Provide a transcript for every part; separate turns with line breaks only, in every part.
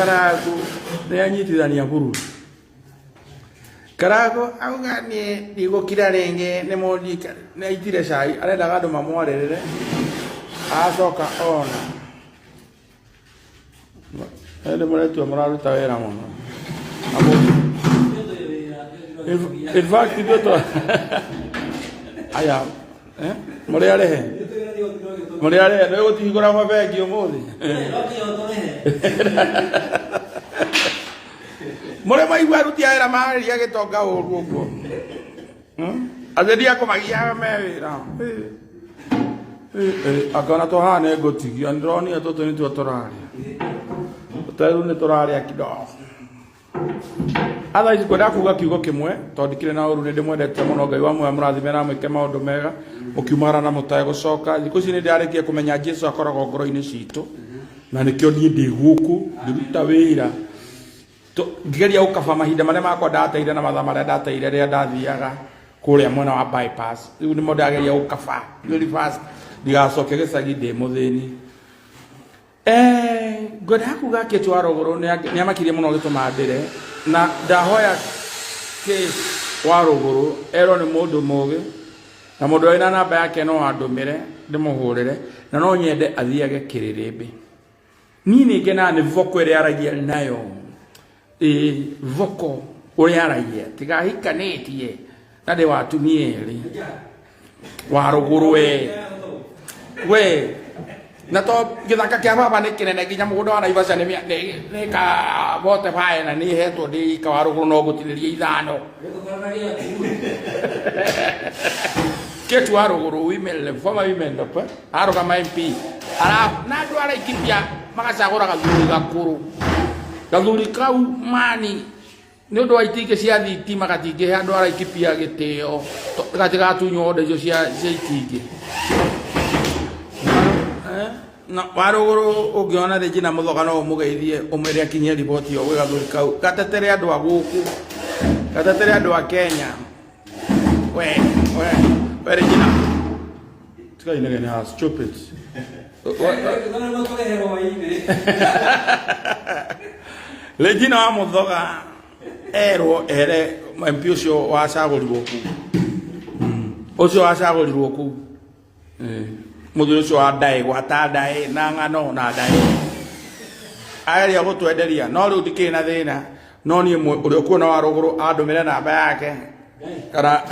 Karagu nĩ anyitithania bũrũri. Karagu auga niĩ ndigũkira rĩngĩ nĩ mũndika nĩ aitire cai arendaga andũ mamwarĩrĩre acoka ona ĩndĩ mũretua mũraruta wĩra mũno. In fact ithuĩ twa aya eh? Mũrĩ arĩhe mũrĩ arĩhe nĩ gũtihingũra mabengi ũmũthĩ mũrĩ maigua aruti a wĩra marĩria gĩtonga ũru ũguo. Atĩ ndiakũmagiaga me wĩra. Akona tũhaha nĩ ngũtigia ndĩronire tũtũ nĩtuo tũrarĩa tũteru nĩ tũrarĩa kidogo. Otherwise kwenda kuga kiugo kimwe tondũ ndikĩrĩ na ũru nĩ ndĩmwendete mũno. Ngai wa muoyo mũrathime na mwĩke maũndũ mega mũkiumagara na mũtae gũcoka. Thikũ ici nĩ ndĩrarĩkia kũmenya Jesu akoragwo ngoro-inĩ citũ na nĩkĩo niĩ ndĩ gũkũ ngĩruta wĩra ngĩgeria gũkaba mahinda marĩa makwa ndateire na mathaa marĩa ndateire rĩrĩa ndathiaga kũrĩa mwena wa bypass. Rĩu nĩmo ndĩrageria gũkaba very fast ndigacoke gĩcagi ndĩ mũthĩni. Ngwendaga kuga Kate wa Rũgũrũ nĩ amakirie mũno gĩtũma ndĩre na ndahoya Kate wa Rũgũrũ erwo nĩ mũndũ mũgĩ na mũndũ wĩna namba yake no andũmĩre ndĩmũhũrĩre na no nyende athiage kĩrĩrĩmbĩ. Niĩ nĩ ngenaga nĩ voko ĩrĩa aragia nayo, ĩĩ voko ũrĩa aragia tiga ahikanĩtie na ndĩ wa atumia erĩ wa rũgũrũ we we na to gĩthaka kĩa baba nĩ kĩnene nginya mũgũnda wa Naivasha nĩ nĩ ka bote bae na nĩ hetwo ndĩ ika wa rũgũrũ no ngũtinĩria ithano. Kate wa rũgũrũ women rep, former women rep, arũgama MP ara na andũ a Laikipia magacagũra gathuri gakũrũ gathuri kau mani nĩ ũndũ wa itingĩ cia thitima gatingĩhe andũ a Laikipia gĩtĩo gatigatunywo onda icio cia itingĩ. Na wa rũgũrũ ũngĩona Regina Mũthoga no ũmũgeithie ũmwĩre akinyie riboti ĩyo gwĩ gathuri kau gatetere andũ a gũkũ gatetere andũ a Kenya. We we we Regina tiga inegene haha, stupid. Regina wa Mũthoga erwo ere MP ũcio wacagũrirwo kũu. Ũcio wacagũrirwo kũu. Mũthuri ũcio wa ndaĩ gwata ndaĩ na ng'ano na ndaĩ ageria gũtwenderia no rĩu ndikĩrĩ na thĩna no niĩ ũrĩa ũkuona wa rũgũrũ andũmĩre namba yake kana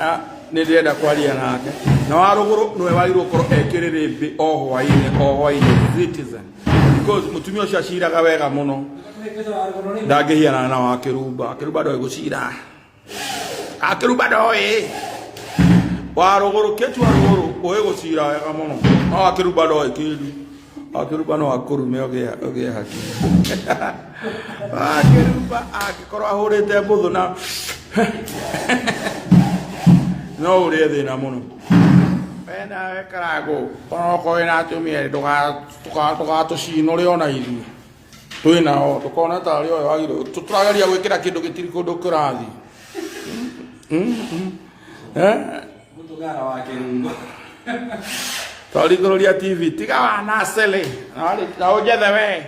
nĩ ndĩrenda kwaria nake na wa rũgũrũ nĩwe wagĩrĩirwo gũkorwo ekĩrĩrĩmbĩ o hwainĩ o hwainĩ citizen because mũtumia ũcio aciraga wega mũno ndangĩhianana na wa kĩrumba. Kĩrumba ndoĩ gũcira, akĩrumba ndoĩ wa rũgũrũ kĩtu wa rũgũrũ ũĩ gũcira wega mũno no akĩrumba ndoĩ kĩndũ. Akĩrumba no akũrume ũgĩe haki. Akĩrumba angĩkorwo ahũrĩte mbũthũ na no ũrĩe thĩna mũno. We nawe Karangũ onokorwo wĩna atumia ndũgatũcinũre ona ithuĩ twĩ nao ndũkona tarĩ ũyũ wagĩrĩirwo tũrageria gwĩkĩra kĩndũ gĩtirĩ kũndũ kĩrathiĩ. Eh?
Mũtũgara wa kĩrungo.
Twarithũrũria TV tiga wana cele na ũnjethe we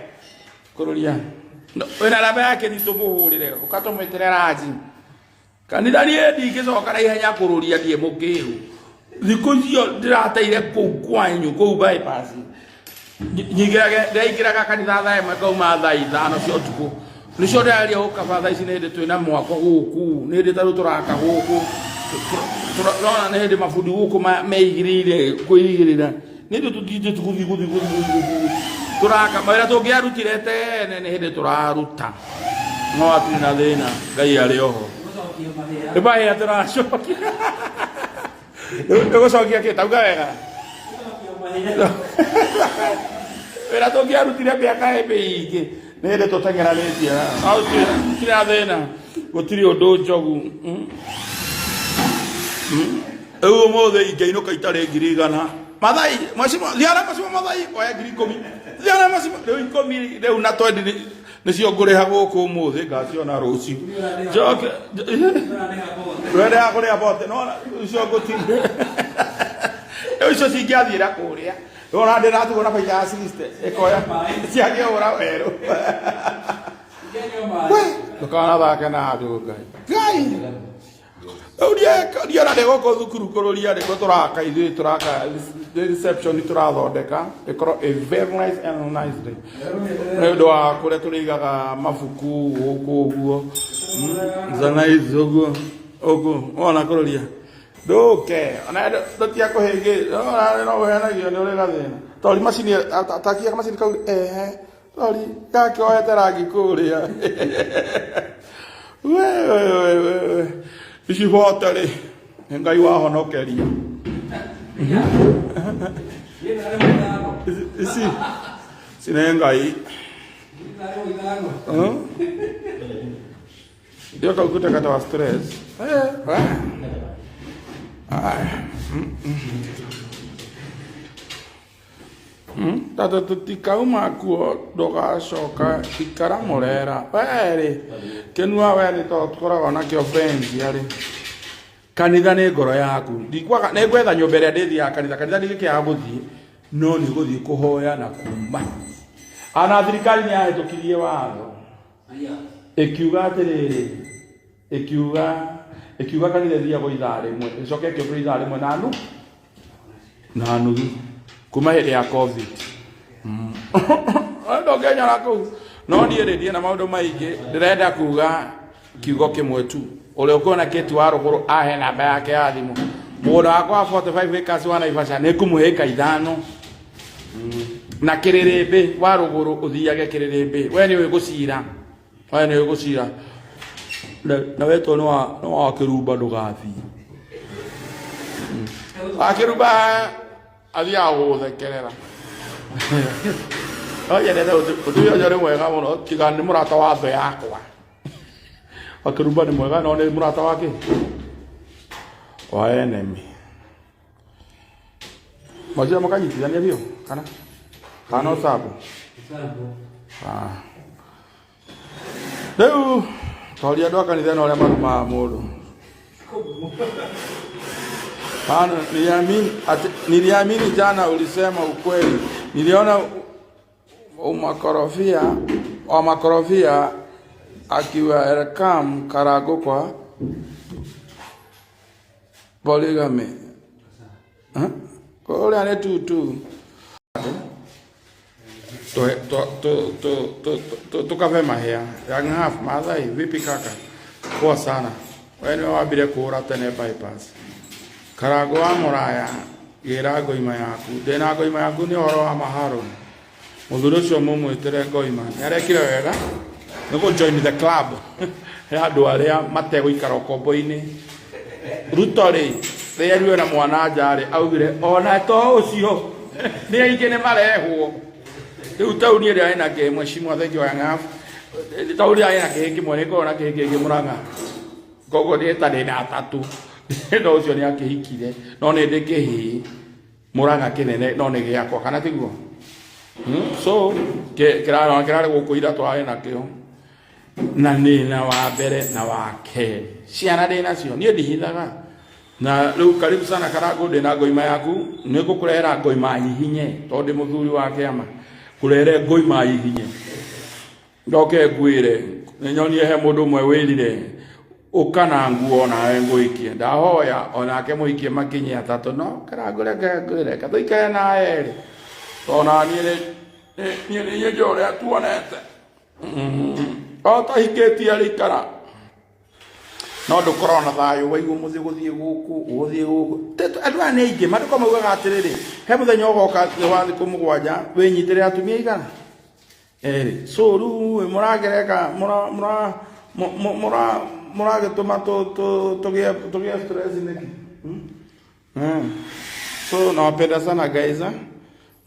kũrũria wĩna namba yake ni tũmũhũrĩre ũkatũmwĩtĩre ranji kanitha. Niĩ ndingĩcoka na ihenya kũrũria ndiĩ mũkĩru thikũ icio ndĩrateire kũu kwanyu kũu bypass nyingĩrage ndĩraingĩraga kanitha thaa 1 ngauma thaa 5 cia ũtukũ nĩcio ndĩrageria gũkaba. Thaa ici nĩ hĩndĩ twĩna mwako gũkũ nĩ hĩndĩ ta rĩu tũraka gũkũ tũrona nĩ hĩndĩ mabundi gũkũ meigĩrĩire kwĩigĩrĩra nĩ hĩndĩ tũthiĩte gũthiĩ gũthiĩ gũthiĩ gũthiĩ tũraka mawĩra tũngĩarutire tene nĩ hĩndĩ tũraruta no hatirĩ na thĩna Ngai arĩ oho.
Gũcokia mahĩa.
Nĩ mahĩa tũracokia nĩ gũcokia kĩ tauga wega.
Gũcokia mahĩa.
Wĩra tũngĩarutire mĩaka mĩingĩ nĩ hĩndĩ tũteng'eranĩtie no gũtirĩ na thĩna gũtirĩ ũndũ njogu. Rĩu ũmũthĩ ingĩinũka itarĩ 100,000 mathai macimo thiara macimo mathai oya 10,000 thiara macimo rĩu 10 rĩu na twendi nĩcio ngũrĩha gũkũ ũmũthĩ ngaciona rũciũ njoke rwende kũrĩa bote no icio ngũtirĩ rĩu icio cingĩathiĩra kũrĩa ona ndĩratigwo na baita ya 60 ĩkoya ciakĩhũra werũ. Ndũkanathake na andũ Ngai. Ngai. Rĩu ndiona ndĩ gũkũ thukuru kũrũria nĩkuo tũraka ithuĩ tũraka the reception tũrathondeka ĩkorwo ĩ very nice and nicely nĩ ũndũ wa kũrĩa tũrĩigaga mabuku gũkũ ũguo. Nice ũguo ũguo wona kũrũria ndũke ona ndũtia kũhĩngĩ no ũhenagio nĩ ũrĩ gathĩna tori macini takia macini kau ehe tori gakĩoete rangi kũrĩa we we we we we ici bote rĩ nĩ Ngai wahonokeria. Ici ici nĩ Ngai. Ndio kaukuta kata wa stress. Aya. Tondũ tũtikauma kuo ndũgacoka ikara mũrera werĩ kĩnua we nĩ tondũ tũkoragwo nakĩo friends arĩ kanitha nĩ ngoro yaku. Ndikwaga nĩ ngwetha nyũmba ĩrĩa ndĩthiaga kanitha. Kanitha ndingĩkĩaga gũthiĩ no nĩ gũthiĩ kũhoya na kuma. Ana thirikari nĩ yahĩtũkirie watho ĩkiuga atĩrĩrĩ, ĩkiuga kanitha ĩthiagwo ithaa rĩmwe, ĩcoke ĩkĩongererwo ithaa rĩmwe na na nuthu kuma hĩndĩ ya COVID. Ndũngĩnyora kũu. No niĩ rĩ ndirĩ na maũndũ maingĩ, ndĩrenda kuga kiugo kĩmwe tu. Ũrĩa ũkuona Kate wa rũgũrũ ahe namba yake ya thimũ. Mũgũnda wakwa wa 45 acres wa Naivasha nĩ ngũmũhe ĩka 5. Na kĩrĩrĩmbĩ wa rũgũrũ ũthiage kĩrĩrĩmbĩ. We nĩ ũĩ gũcira. We nĩ ũĩ gũcira. Na wetwo nĩ wa kĩrumba ndũgathiĩ. Wa kĩrumba athiaga gũgũthekerera. No nyendete ũndũ ũyũ nĩ mwega mũno tiga nĩ mũrata wa thũ yakwa. Wa kĩrumba nĩ mwega no nĩ mũrata wa kĩ? Wa enemy. Macio makanyitithania biũ kana? Kana no sabu? Ah. Rĩu toria andũ a kanitha na ũrĩa marumaga mũndũ. Maana niliamini ati, niliamini jana ulisema ukweli. Niliona umakorofia wa makorofia akiwa welcome Karangu kwa polygamy. Kũrĩa nĩ tutu. Tukave mahĩa. Young half Maathai, vipi kaka? Poa sana. Wewe nĩwe wambire kũũra tene bypass. Karangu wa mũraya gĩra ngoima yaku. Ndĩna ngoima yaku nĩ ũhoro wa maharo. Mũthuri ũcio mũmwĩtĩre ngoima. Nĩ arekire wega nĩ kũ join the club ya andũ arĩa mategũikara ũkombo-inĩ. Ruto rĩ, rĩrĩa ariwe na mwana nja rĩ, augire ona to ũcio nĩ aingĩ nĩ marehwo. Rĩu taũni ĩrĩa ĩna kĩhĩ, mheshimiwa, thank you Young Half. Taũni ĩrĩa ĩna kĩhĩ kĩmwe nĩ ĩkoragwo na kĩhĩ kĩngĩ Mũrang'a. Koguo niĩ ta ndĩna atatũ. No ũcio nĩ akĩhikire, no nĩ ndĩ kĩhĩ Mũrang'a kĩnene no nĩ gĩakwa, kana tiguo? So kĩrarĩ gũkũ ira twarĩ nakĩo. Na nĩ na wa mbere na wa kerĩ. Ciana ndĩ nacio, niĩ ndihithaga. Na rĩu karibu sana Karangu, ndĩ na ngoima yaku, nĩ ngũkũrehera ngoima hihinye, tondũ ndĩ mũthuri wa kĩama. Ngũrehere ngoima hihinye. Ndoke ngwĩre, nĩ nyonie he mũndũ ũmwe wĩrire, ũka na nguo nawe ngũhikie. Ndahoya onake mũhikie makinye atatũ, no Karangu reke ngwĩre, reke tũikare nawe erĩ. Tondũ na niĩ niĩ nĩ njũĩ ũrĩa tuonete. O tahikĩtie rĩ ikara. No ndũkoragwo na thayũ waigua mũthiĩ gũthiĩ gũkũ, gũthiĩ gũkũ. Andũ aya nĩ aingĩ, maandĩko maugaga atĩrĩrĩ, he mũthenya ũgoka thĩ wa thikũ 7 wĩnyitĩrĩre atumia aigana? Erĩ. So rĩu mũragereka, mũragĩtũma tũgĩe stress nĩkĩ? So nawapenda sana guys.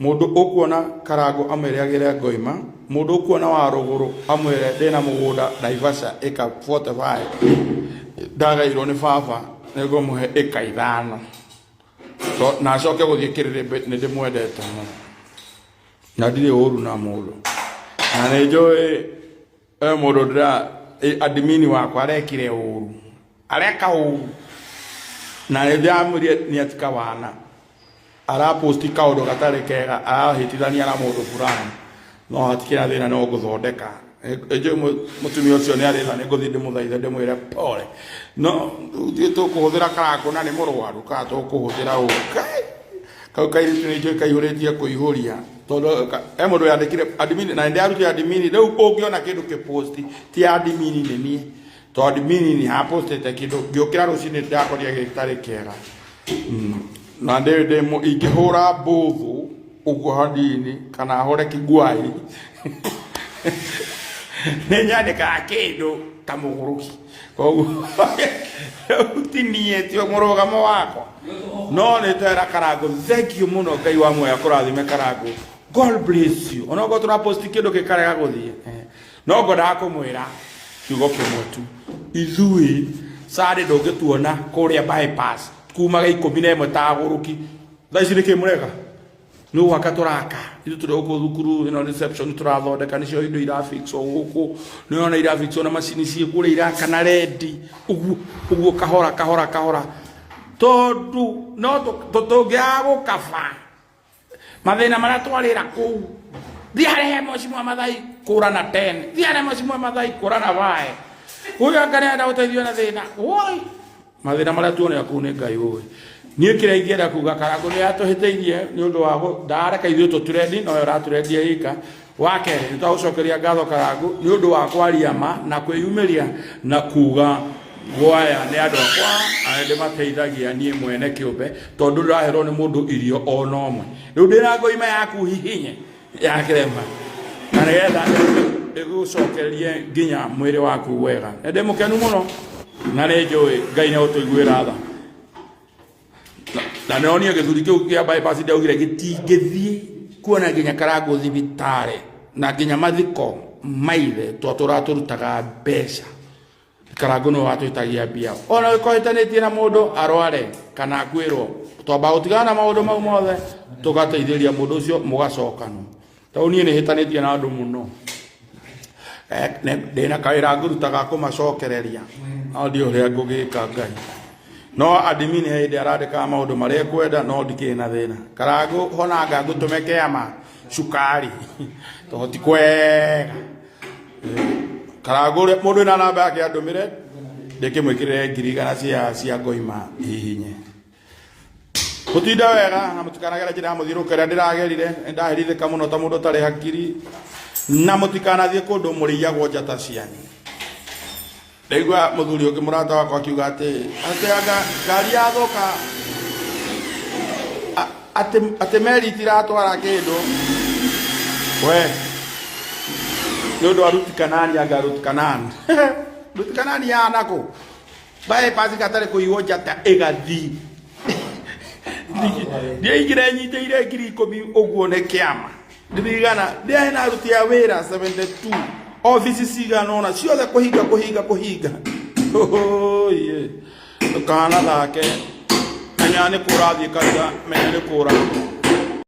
Mũndũ ũkuona Karangu amwĩre agĩre ngoima, mũndũ ũkuona wa rũgũrũ amwĩre ndĩna mũgũnda Naivasha ĩka 45 ndagairwo nĩ baba nĩngũmũhe ĩka 5. So, na acoke gũthiĩ kĩrĩrĩmbĩ nĩ ndĩmwendete mũno na ndirĩ ũru na mũndũ na nĩ njũĩ e mũndũ ndĩra admin wakwa arekire ũru areka ũru na nĩ ndĩramwĩrire nĩ atika wana araposti kaũndũ gatarĩ kega arahĩtithania na mũndũ fulani no hatikĩrĩ na thĩna no ngũthondeka. Njũĩ mũtumia ũcio nĩ arĩ tha, nĩ ngũthiĩ ndĩmũthaithe ndĩmwĩre pole. No ithuĩ tũkũhũthĩra karangũ na nĩ mũrwaru kana tũkũhũthĩra ũ? Kai! Kau kairĩtu nĩ njũĩ kaihũrĩtie kũihũria tondũ he mũndũ yandĩkire admin na nĩndĩrarutire admin. Rĩu ũngĩona kĩndũ kĩpost ti admin, nĩ niĩ, tondũ admin nĩ hapostĩte kĩndũ. Ngĩũkĩra rũcinĩ ndakorire gĩtarĩ kĩega. Na ndĩ ingĩhũra mbũthũ ũguo hanini kana hũre kĩguai, nĩ nyandĩkaga kĩndũ ta mũgũrũki. Koguo rĩu ti niĩ, ti mũrũgamo wakwa, no nĩ twera Karangũ thank you mũno. Ngai wa muoyo akũrathime, Karangũ. God bless you. Onokorwo tũraposti kĩndũ gĩkarega gũthiĩ, no ngwendaga kũmwĩra kiugo kĩmwe tu. Ithuĩ sarĩ ndũngĩtuona kũrĩa bypass kumaga 11 ta agũrũki. Thaa ici nĩkĩ mũreka? Nĩ gwaka tũraka. Ithuĩ tũrĩ gũkũ thukuru ĩno, reception tũrathondeka, nĩcio indo irafixwo gũkũ. Nĩ ũrona irafixwo na macini ciĩ kũrĩa irakana rendi ũguo ũguo, kahora kahora kahora, tondũ no tũngĩaga gũkaba mathĩna marĩa twarĩra kũu. Thiĩ harĩa he mheshimiwa Mathai kũra na 10, thiĩ harĩa mheshimiwa Mathai kũra na vae ũyũ anga nĩarenda gũteithio na thĩna. Woi, mathĩna marĩa tuonera kũu nĩ Ngai ũĩ. Niĩ kĩrĩa ingĩenda kuga, Karangũ nĩ atũhĩtĩirie nĩ ũndũ wa ndareka ithuĩ tũturendi, nowe ũraturendia ika. Wa kerĩ, nĩ twagũcokeria ngatho, Karangũ, nĩ ũndũ wa kwaria ma na kwĩyumĩria na kuga gwaya nĩ andũ akwa arĩa ndĩmateithagia niĩ mwene kĩũmbe, tondũ ndĩraherwo nĩ mũndũ irio ona ũmwe. Rĩu ndĩna ngoima yaku hihinye ya kĩrema na nĩgetha ĩgũcokerie nginya mwĩrĩ waku wega. Nĩ ndĩ mũkenu mũno na nĩ njũĩ Ngai nĩ egũtũiguĩra tha. Na nĩonire gĩthuri kĩu kĩa bypass ndaugire gĩtingĩthiĩ kuona nginya Karangũ thibitarĩ na nginya mathiko maithe twatũraga tũrutaga mbeca. Karangũ nĩwe watwĩtagia mbia. Ona ũkohĩtanĩtie na mũndũ arware kana akuĩrwo, twambaga gũtigana na maũndũ mau mothe, tũgateithĩrĩria mũndũ ũcio mũgacokanwo. Tondũ niĩ nĩ hĩtanĩtie na andũ mũno, ndĩna kawĩra ngũruta ga kũmacokereria, no ndiũĩ ũrĩa ngũgĩka Ngai. No admin he hĩndĩ arandĩkaga maũndũ marĩa ekwenda, no ndikĩrĩ na thĩna. Karangũ, honanga ngũtũme kĩama cukari tondũ ti kwega. Karangũ, ũrĩa mũndũ wĩna namba yake andũmĩre ndĩkĩmwĩkĩrĩre 100,000 cia ngoima hihinye. Mũtinde wega na mũtikanagere njĩra ya mũthiũrũrũko ĩrĩa ndĩragerire. Nĩndaherithĩka mũno ta mũndũ ũtarĩ hakiri. Na mũtikanathiĩ kũndũ mũrĩiyagwo njata cianyu. Ndaigua mũthuri ũngĩ mũrata wakwa akiuga atĩ anga ngari yathũka, atĩ meri itiratwara kĩndũ we nĩ ũndũ wa Ruti Kanani. Anga Ruti Kanani, Ruti Kanani yanakũ bypass gatarĩ kũiywo njata ĩgathiĩ. Ndiaigire nyitĩire 10,000 ũguo nĩ kĩama ndirigana. Ndiarĩ na aruti a wĩra 72, obici cigana ũna ciothe kũhinga kũhinga kũhinga. Oye, ndũkanathake. Menya nĩ kũ ũrathiĩ kanitha, menya nĩ kũ ũrathiĩ.